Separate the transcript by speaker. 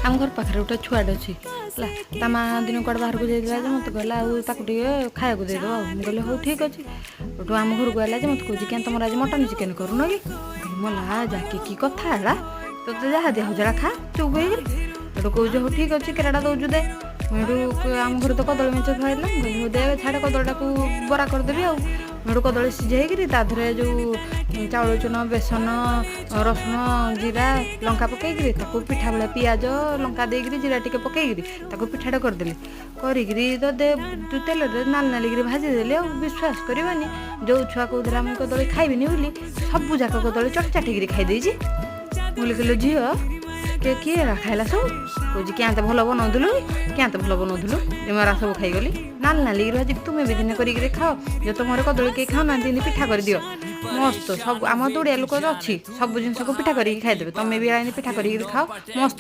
Speaker 1: ଆମ ଘର ପାଖରେ ଗୋଟେ ଛୁଆଟେ ଅଛି ହେଲା। ତା ମା ଦିନ କୁଆଡ଼େ ବାହାରକୁ ଯାଇଥିଲା ଯେ ମୋତେ କହିଲା, ଆଉ ତାକୁ ଟିକେ ଖାଇବାକୁ ଦେଇଦେବ। ଆଉ ମୁଁ କହିଲି, ହଉ ଠିକ୍ ଅଛି। ସେଠୁ ଆମ ଘରକୁ ଆଇଲା ଯେ ମୋତେ କହୁଛି, କିଆଁ ତମର ଆଜି ମଟନ୍ ଚିକେନ୍ କରୁନ କି? ମୁଁ କହିଲି, ମଲା ଯାକି କି କଥା ହେଲା? ତୋତେ ଯାହା ଦିଆ ହେଉଛି ଖା ଚୁପ୍ ହେଇକିରି। ସେଠୁ କହୁଛି, ହଉ ଠିକ୍ ଅଛି, କେରାଟା ଦେଉଛୁ ଦେ। ମୁଁ ହେଠୁ ଆମ ଘରେ ତ କଦଳୀ ମେଞ୍ଚେ ଥୁଆ ହେଇଥିଲା। ମୁଁ କହିଲି, ହଉ ଦେ ଛାଡ଼େ, କଦଳୀଟାକୁ ବରା କରିଦେବି। ଆଉ ମୁଁ ହେଠୁ କଦଳୀ ସିଝେଇକିରି ତା ଦେହରେ ଯେଉଁ ଚାଉଳ ଚୁନ, ବେସନ, ରସୁଣ, ଜିରା, ଲଙ୍କା ପକେଇକିରି ତାକୁ ପିଠା ଭଳିଆ, ପିଆଜ ଲଙ୍କା ଦେଇକିରି, ଜିରା ଟିକେ ପକେଇକିରି ତାକୁ ପିଠାଟା କରିଦେଲି। କରିକିରି ତ ଦେ ତେଲରେ ନାଲି ନାଲିକିରି ଭାଜିଦେଲି। ଆଉ ବିଶ୍ୱାସ କରିବନି, ଯେଉଁ ଛୁଆ କହୁଥିଲା ମୁଁ କଦଳୀ ଖାଇବିନି ବୋଲି, ସବୁ ଯାକ କଦଳୀ ଚଟି ଚାଟିକିରି ଖାଇଦେଇଛି। ମୁଁ କହିଲି, ଝିଅ, କିଏ କିଏ ଏରା ଖାଇଲା ସବୁ? କହୁଛି, କିଆଁ ତ ଭଲ ବନଉଥିଲୁ କି, କିଆଁ ତ ଭଲ ବନଉଥିଲୁ ଯେ ମୁଁ ଏରା ସବୁ ଖାଇଗଲି? ନାଲି ନାଲିକିରି ଭାଜିକି ତୁମେ ବି ଦିନେ କରିକିରି ଖାଅ। ଯେ ତୁମର କଦଳୀ କେହି ଖାଉନାହାନ୍ତି, ଏମିତି ପିଠା କରିଦିଅ, ମସ୍ତ। ସବୁ ଆମ ତ ଓଡ଼ିଆ ଲୋକ ତ ଅଛି, ସବୁ ଜିନିଷକୁ ପିଠା କରିକି ଖାଇଦେବେ। ତମେ ବି ଏମିତି ପିଠା କରିକିରି ଖାଅ, ମସ୍ତ।